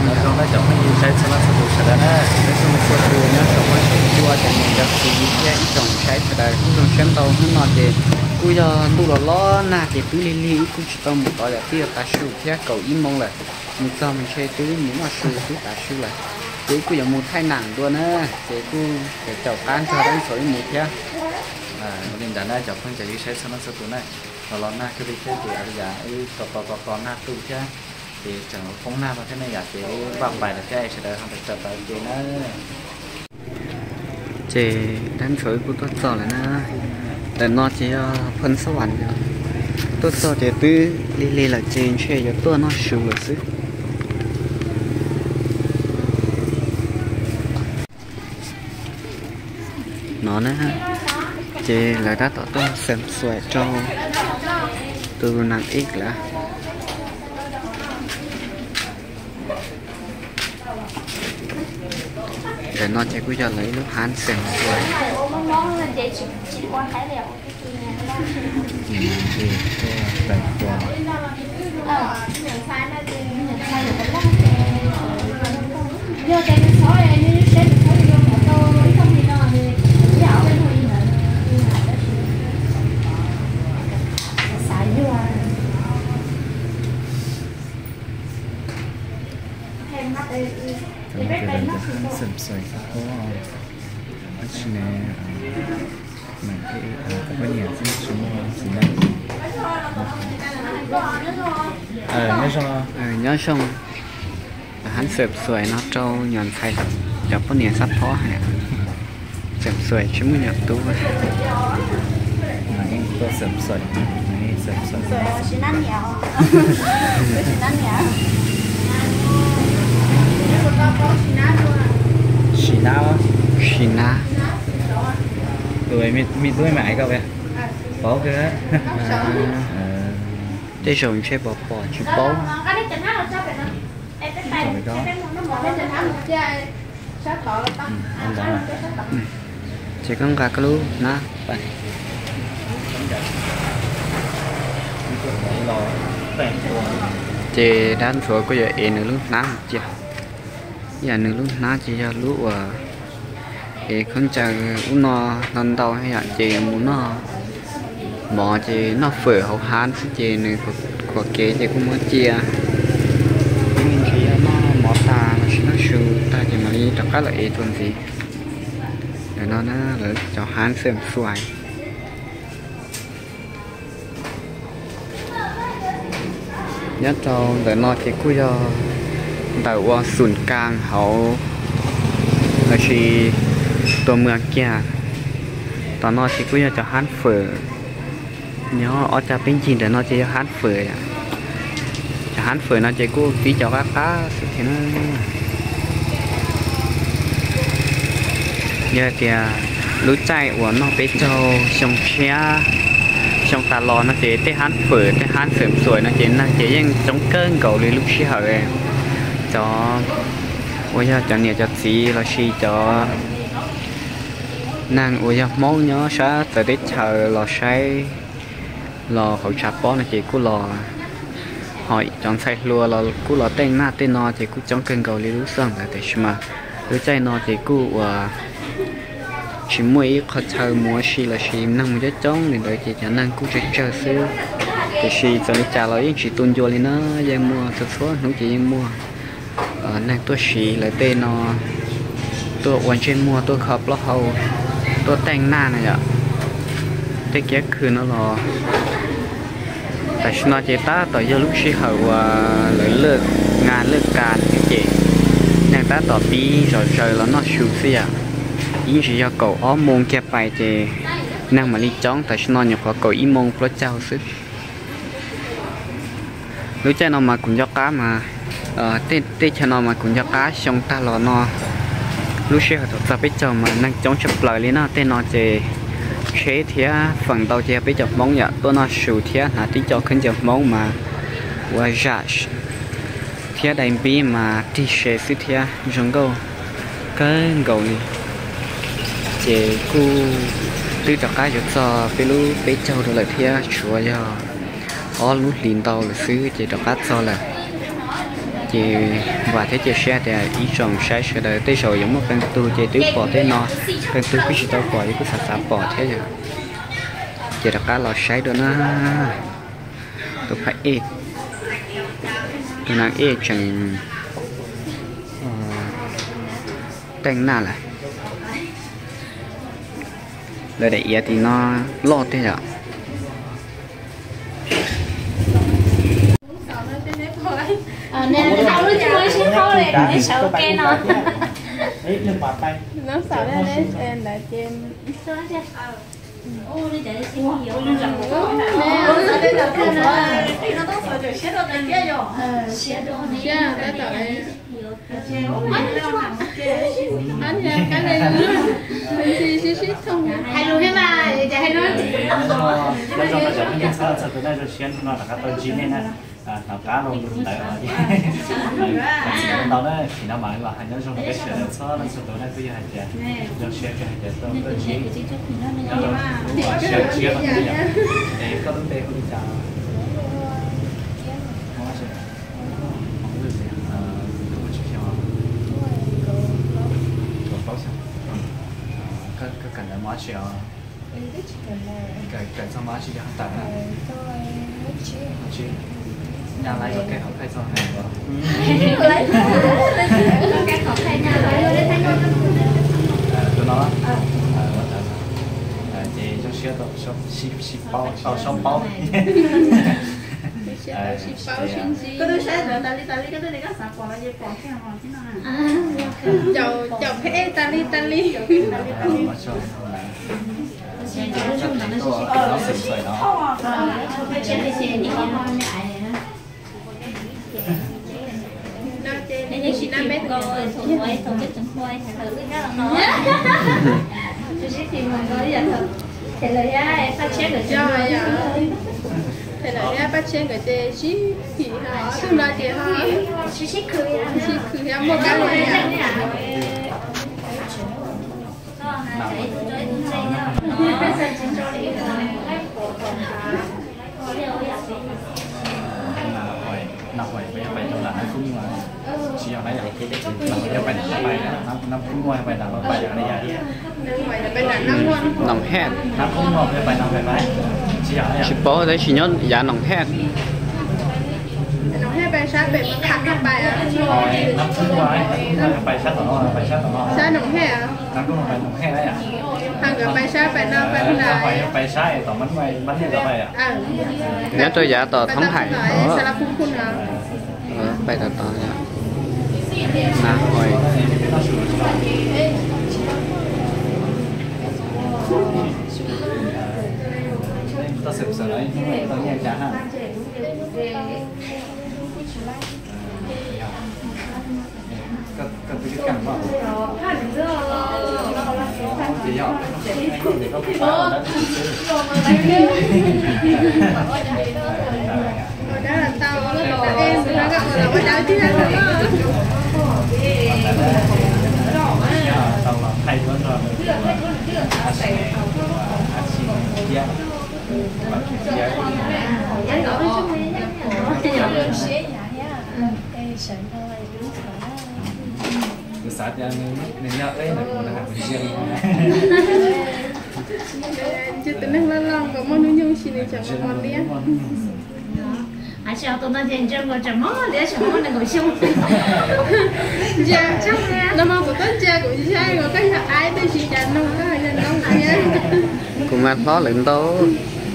Nyob zoo na cov phooj ywg saib txhua leej txhua tus sawv daws na, peb txhua leej txhua tus nyob saum huab saum cua cov niam cov txiv thiab ib tsoom saib sawv daws kuj zoo siab ntau. Hnub no ces kuj yog ntuj los los nag ces twb lig lig wb kuj tsis tau mus tod yom, twb yuav tav su thiab kaum ib moos lawm. Mus txog mus ntshe twb mus noj su twb tav su lawm. Ces wb kuj yuav mus thaij nam dua na, ces kuj yuav caum qab nrog Dab Ntxhuav wb mus thiab. Ua li ntawd na cov phooj cov ywg saib txhua leej txhua tus na, los los nag kawg li thiab ces ua li yam wb tos tos tos tos nag tu thiab, ces tseem poob nag no thiab ne yom, ces wb npaj pais lawm thiab sawv daws ho pais tawm plaws ua ke na. Ces Dab Ntxhuav wb kuj tuaj txog lawm na. Ntawm no ces yog Phoos Xab Vam, tuaj txog ces twb lig lig lawm ces ntshe yuav tuaj noj su lawm xwb. No na, ces lawv tab tom tuaj xem xuais rau tus nam ib lawm. Ntawm no ces kuj yog lawv ib lub hab xem xuais. Cov no ces lawv cov hab xem xuais sab pob, tab sis ne, cov poj niam xwb tsis muaj txiv neej. Nyob zoo, hab xem xuais no rau nyuam ntxhais cov poj niam sab pob. Xem xuais tsis muaj nyuam tub. Sim nab, sim nab. Tej zaum ntshe pom pom tsis paub. Ces koj nqa koj lub hnab. Ces Dab Ntxhuav kuj yuav ev nws lub hnab mus cia. Yam nws lub hnab ces yog lub uas ev khaub ncaws ub no ntau ntau yom, ces yuav mus noj mov ces noj fawm hauv hab xwb ces nws khuam kev ces kuj muab cia. Ces nws ntshe yog noj mov tag los sis noj su tag ces mam li rov qab los ev txuas ntxiv. Ntawm no na lawv cov hab xem xuais. Nyob rau ntawm no ces kuj yog ntawm ua xum kas hauv los sis tua muag kiag. Tom no ces kuj yog cov hab fawm. Nyob ob cag peb ncig ntawm no ces yog hab fawm. Cov hab fawm no ces kuj tib cov qab qab xwb thiab na. Yog tias lub caij uas noj peb caug xyoo tshiab, xyoo tas los no ces tej hab fawm tej hab xem xuais no ces neeg ces yeej coob kawg nkaus li lub sij hawm. Cov uas yog cov niam cov txiv los sis cov neeg uas yog Hmoob nyob sab txawv teb chaws los saib los hauv tshav pob no ces kuj los, ho cov ntxhais hluas los kuj los teej naj tej no ces kuj coob kawg nkaus li lub xyoo ntawd tiam sis mas lub caij no ces kuj uas tsis muaj ib qho chaw mus ua si los sis neeg mus coob coob li ntawd ces cov neeg kuj tsawg tsawg xwb. Tiam sis txawm li cas los yeej tsis tu ncua li na, yeej muaj txhua txhua hnub ces yeej muaj neeg tuaj siv lawv tej no, tuaj ua ntsej muag tuaj kho plaub hau, tuaj teej naj na yom. Tej kiab khw no los tam sim no ces tab tom yog lub sij hawm uas lawv laj nga laj kas ces neeg tab tom pib zom zaws los noj su xwb yom. Ib ntsis yog kaum ob moos kiag pais ces neeg mam li coob, tam sim no nyuam qhuav kaum ib moos plaub caug xwb. Lub caij no mas kuv nco qab mas, tej chaw no mas kuv nco qab xyoo tag los no lub sij hawm thaum txog peb caug mas neeg coob tshaj plaws li no. Tej no ces tsheb thiab feem ntau ces yog peb cov Hmoob yom tuaj noj su thiab hnav tib co khaub ncaws Hmoob mas ua zam thiab dai npib mas tig se xwb thiab zoo nkauj kawg nkaus li. Ces kuj twb rov qab yuav txog peb lub peb caug rau lawm thiab, tshuav yog ob lub hlis ntau lawm xwb ces rov qab txog lawm. Ces vam thiab cia siab tias ib tsoom saib sawv daws tej zaum yuav muaj qee tug ces twb pom tej no, qee tug kuj tsis tau pom ces kuj xav xav pom thiab yom. Ces rov qab los saib dua na. Tus phab ej, tus nas ej tseem teej naj lawm. Lawv daim iav tim no loj tiag yom. Hais lus thiab mas, ces hais lus. Nyob zoo no cov phooj ywg txhua leej txhua tus nej zoo siab no rov qab tau ntsib nej na. Hnov qab los mus ntawd os, txiv ntau na, txiv no mas los hais nyob zoo rau peb sawv daws txhua leej txhua tus na, twb yog hais tias zoo siab kawg hais tias tau tuaj ntsib, siab siab los yom. Es koj lub npe hu li cas? Koj muaj tsawg xyoo? Kaum plaub xyoo. Koj kawm ntawv mos dab tsi os? Kawm txog mos dab tsi rau hauv ntawm na? Nyab laj ua kawg hauv phaij txog heev os. Tus no, ces zoo siab tau sib paub, tau sib paub. Koj twb saib ntawd tas li tas li, koj twb li koj xav pom los ces pom thiab os. Caum phem tas li tas li. Thầy lawv thiab Paj Tshiab nkawd ces sib phim ho, tug no ces ho sib khwv thiab muaj kab li. Noom Hej. Tsis paub tab sis nyob yav Noom Hej. Sab Noom Hej. Nkawd pais sab pais no pais na. Nyob rau yav tom Thoob Haim. Pais tom tod. Na hoi. Kuv xav tias nws yog eb ntawm kuv na, kuv ntsia. Tus neeg loj loj nkaus muaj hnub nyoog tsis nws tseem mos liab. Hais tsis tus no ces ntsia nkaus tseem mos liab, tseem muaj nees nkaum xyoo. Ntsia, no mas kuv tuaj ntsia kuv saib nkaus koj yog aib tab sis cas no koj yog noob thiab. Kuv mas hlob lawm ntau.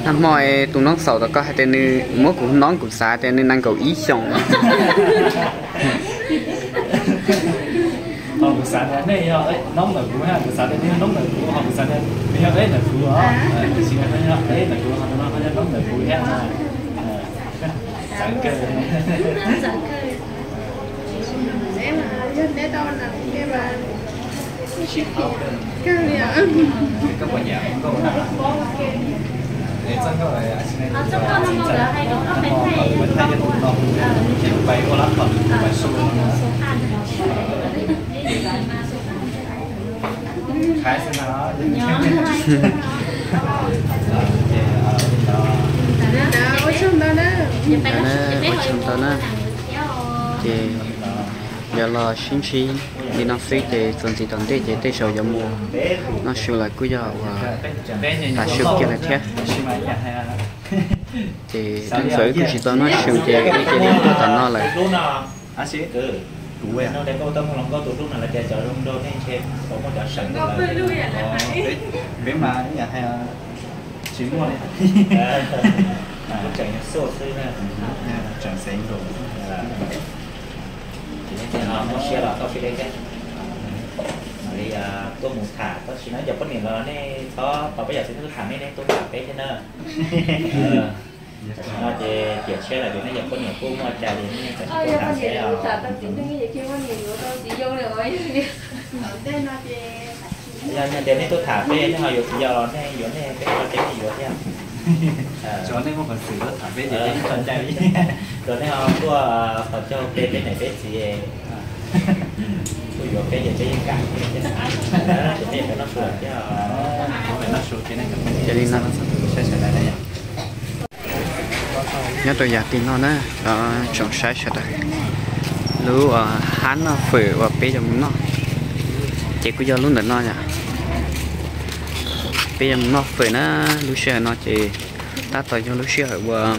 Nag hmo tus noob xaus tom koj hais tias nws muab kuv noob, kuv xav tias nws nees nkaum ib xyoos. Ho kuv xav tias nej yog noob ntawm kuv, kuv xav tias nej yog noob ntawm kuv, ho kuv xav tias nws yog eb ntawm kuv os. Tiam sis nws yog eb ntawm kuv, ho tus no ho yog noob ntawm kuv thiab. Txawv kawg. Yog neb tau na, kawg li os. Ua tsaug ntau na. Ua tsaug ntau na. Ces yuav los sib ntsib li no xwb ces txuas ntxiv tom ntej ces tej zaum yuav mus noj su lawm kuj yog uas tas su kiag lawm thiab. Ces ntxuav wb kuj tsis tau noj su ces wb cia li tuaj tom no lawm. Muaj siab los tau sib deb thiab. Mam li tuaj mus tham, tab sis no cov poj niam los nej txhob tos peb yam txiv tuaj tham nej, nej tuaj tham peb thiab na. Tam sim no ces ciam tsheb lawm ces nej cov poj niam kuj muaj cai ces nej kav tsij tuaj tham seb os. Yog tias nej tuaj tham peb, nej ho yuav txiv yau los nej yuav nej, peb tso cai nej yuav thiab. Tsuav nej muaj peev xwm tuaj tham peb ces peb tso cai li. Tsuav nej ho tuaj qhov caug peb, peb niam peb txiv tuaj yuav peb ces peb yeej kam thiab. Ces nej peb noj su thiab. Cia li no. Nyob rau yav tim no na, tsoom saib sawv daws, lub hab noj fawm uas peb yuav mus noj ces kuj yog lub ntawm no yom. Peb yuav mus noj fawm na, lub sij hawm no ces tab tom yog lub sij hawm uas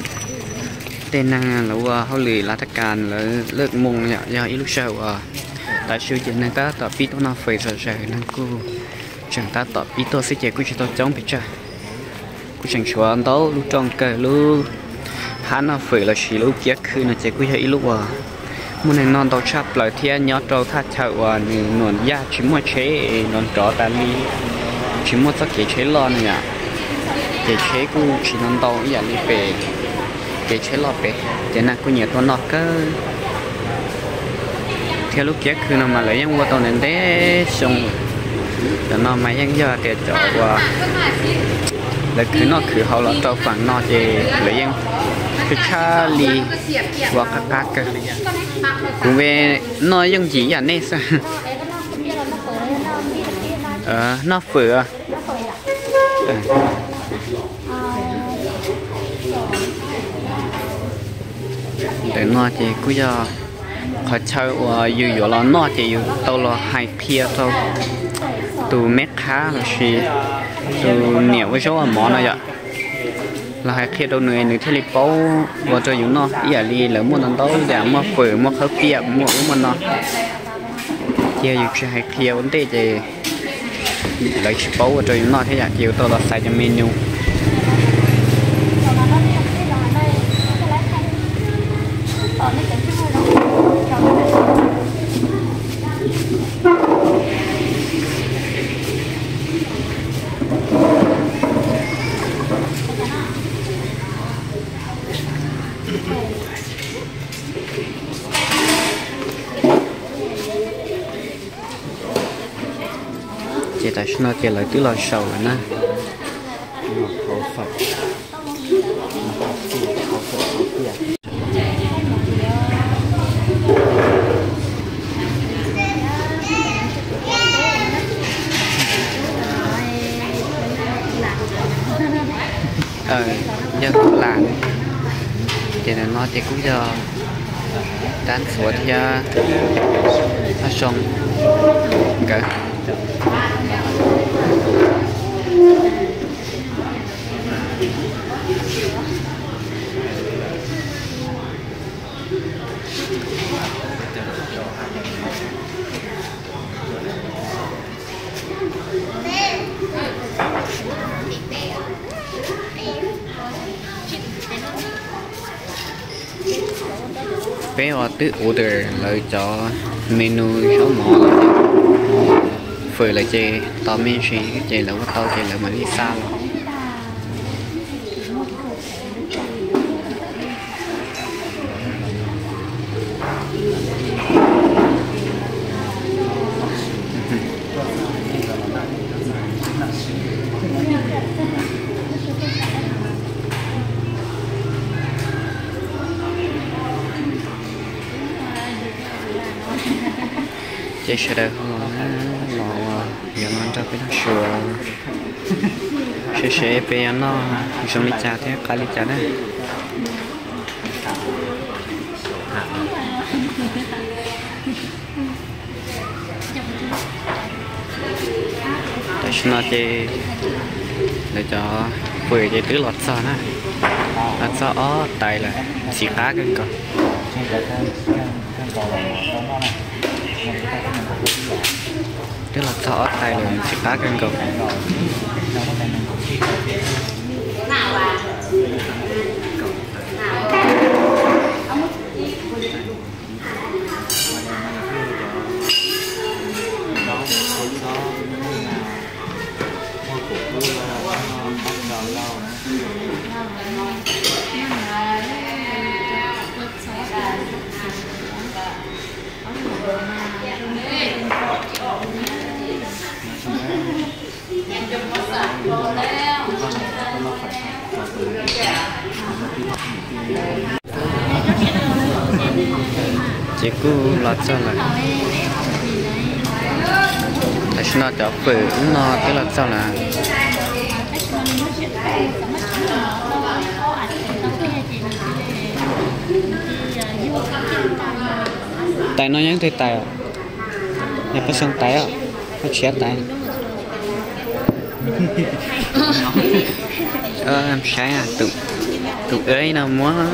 tej neeg lawv ua hauj lwm lav thaj kas lawv lawj moo yom, yog ib lub sij hawm uas tav su ces neeg tab tom pib tuaj noj fawm zom zaws, neeg kuj tseem tab tom pib tuaj xwb ces kuj tsis tau coob pes tsawg. Kuj tseem tshuav ntau lub rooj kawg, lub hab noj fawm lossis lub kiab khw no ces kuj yog ib lub uas muaj neeg noj ntau tshaj plaws thiab nyob rau thaj chaw uas nws nuam yaj tsis muaj tsheb nrov nrov tas li, tsis muaj txoj kev tsheb loj no yom, ces tsheb kuj tsis ntau ntau ib yam li pem kev tsheb loj pem, ces neeg kuj nyiam tuaj noj kawg. Thiab lub kiab khw no mas lawv yeej ua tau ntev ntev xyoo, cov no mas yeej yog tias cov uas lawv khwv noj khwv haus los rau feem no ces lawv yeej tshaj tshaj li ua qab qab kawg. Kuv ve noj yooj yim ib yam nej xwb. Noj fawm. Ntawm no ces kuj yog qhov chaw uas yus yuav los noj ces yus tau los hais qhia rau tus meb qhab lossis tus niam ua zaub ua mov no yom, los hais qhia rau nws, nws thiaj li paub ua rau yus noj. Ib yam li lawv muaj ntau ntau yam, muaj fawm, muaj khawb piam, muaj ub muaj no. Ces yus tsis hais qhia ua ntej ces lawv tsis paub ua rau yus noj thiab yom, ces yus tau los xaiv cov menu. Ces tam sim no ces lawv twb los zaum lawm na. Yog tus lam, ces ntawm no ces kuj yog rab ntxuav thiab toj zoo nkawd. Peb uas twb order lawv cov menu zaub mov lawm, fawm lawm ces tos me ntsis ces lawv ua tau ces lawv mam li xa los. Ces sawv daws ho los, los yuav los nrog peb noj su, seb seb peb yuav noj zoo li cas thiab qab li cas na. Tam sim no ces lawv cov fawm ces twb los txog na, los txog ob tais lawm, ntxim qab kawg nkaus. Twb los txog ob tais lawm, ntxim qab kawg nkaus. Ces kuj los txog lawm. Tam sim no cov fawm ub no twb los txog lawm. Tais no yog twg tais? Yog peb xyoo tais os, peb tshiab tais. Saib tus, tus ib no muab,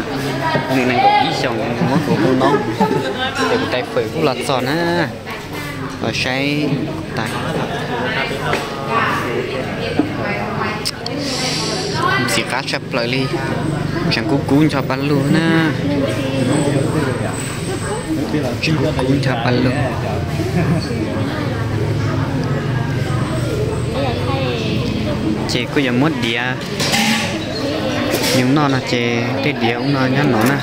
nws nees nkaum ib xyoos muab kuv hu no, ces kuv tais fawm kuj los txog na. Los saib tais. Ntxim qab tshaj plaws li, tseem kub kub ncho paj lug na. Tseem kub kub ncho paj lug. Ces kuj yuav muab diav yus noj no ces tej diav ub no nyob no na.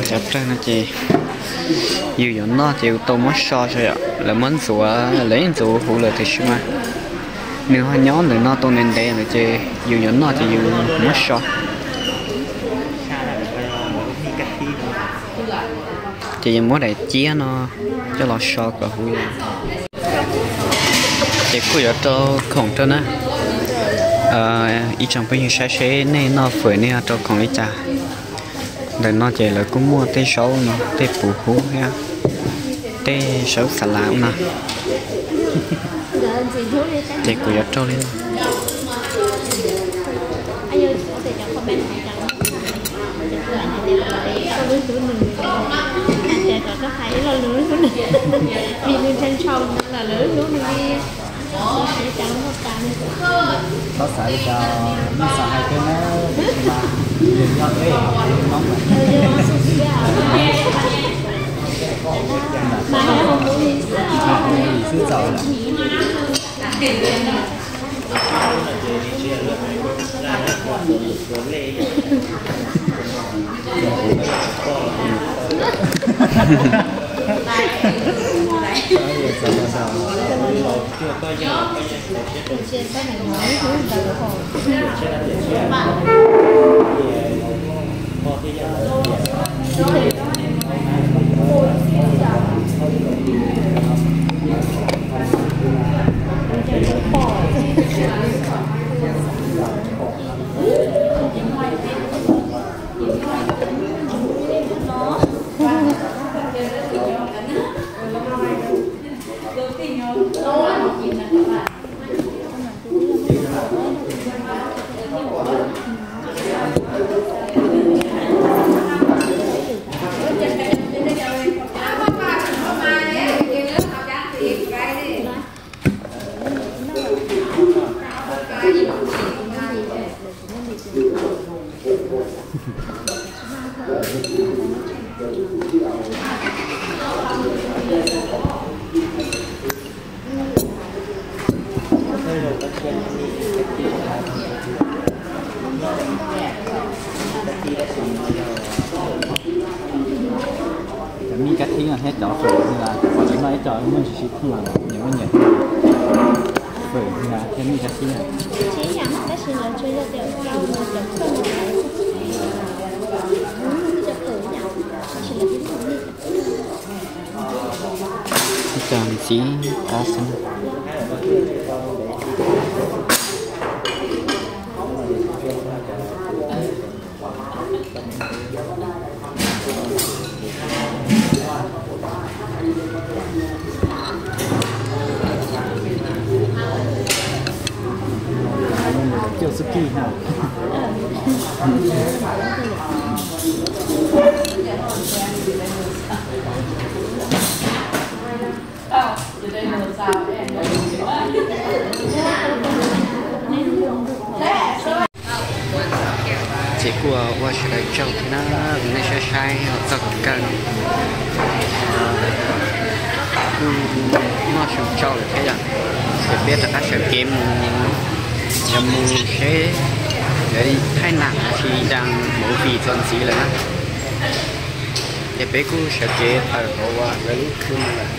Cov plawg no ces yus yuav noj ces yus tau muab so, lawv muab ntxuav, lawv yeej ntxuav huv lawm tiam sis mas nws ho nyob ntawm no tau ntev ntev lawm ces yus yuav noj ces yus muab so. Ces yuav muab daim ciab no coj los so kom huv. Ces kuj yuav rau khoom rau na. Ib tsoom phooj ywg saib seb nej noj fawm nej ho rau khoom li cas. Ntawm no ces lawv kuj muaj tej zaub no, tej puv hub thiab tej zaub xas lav no. Ces kuv yuav rau li no. Txhob xav li cas, nej xav hais thiab na, tab sis mas nws yog peb Hmoob lawm. Mus yim xwb txaus lawm. Cov mij kab thib no thiab cov fawm no, cov no ib co muaj ntsis sib thooj, nyias muaj nyias fawm thiab mij kab thib no. Tab sis lawv tsuas yog tias rau cov khuaj no. Cov ntxiv qab xwb. Ces kuj ua sawv daws tsaug thiab na, nej saib saib txog kawg no kuj noj su tsau lawm thiab yom. Ces peb rov qab sawv kev mus, yuav mus seb lawv thaij nam los sis daj movie txog ntxiv lawm na. Ces peb kuj sawv kev tawm hauv lawv lub khw mus lawm.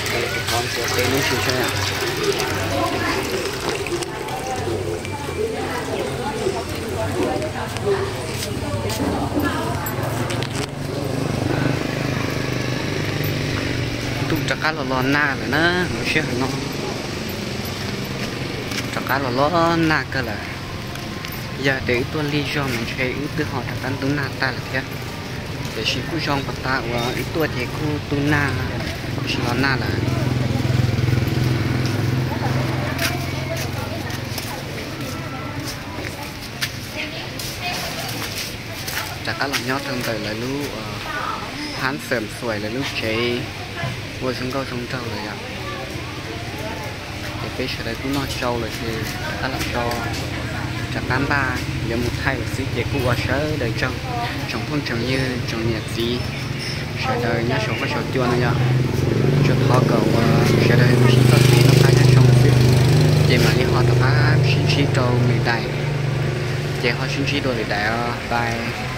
Ces kuv thov ntxuav tes lub hli saib yom. Ntuj rov qab los los nag lawm na, lub sij hawm no rov qab los los nag kawg lawm. Yog tias wb tuaj lig zog mas ntshe wb twb ho rov qab ntub nag tag lawm thiab. Tiam sis kuj zoo pas tas uas wb tuaj ces kuj tu nag, tsis los nag lawm. Rov qab los nyob rau ntawm lawv lub, hab xeem xuais lawv lub tsev ua zoo nkauj zoo nraug lawm yom. Ces peb sawv daws kuj noj tsau lawm ces rov qab los so, rov qab npaj yuav mus thaij lawm xwb ces kuj ua sawv daws tsaug tsoom phooj tsoom ywg tsoom niam txiv sawv daws nyob saum huab saum cua no yom. Tsuas thov kom uas sawv daws sib txoj kev noj qab nyob zoo xwb, ces mam li ho rov qab sib ntsib rau lwm daim, ces ho sib ntsib dua lwm daim os, bye.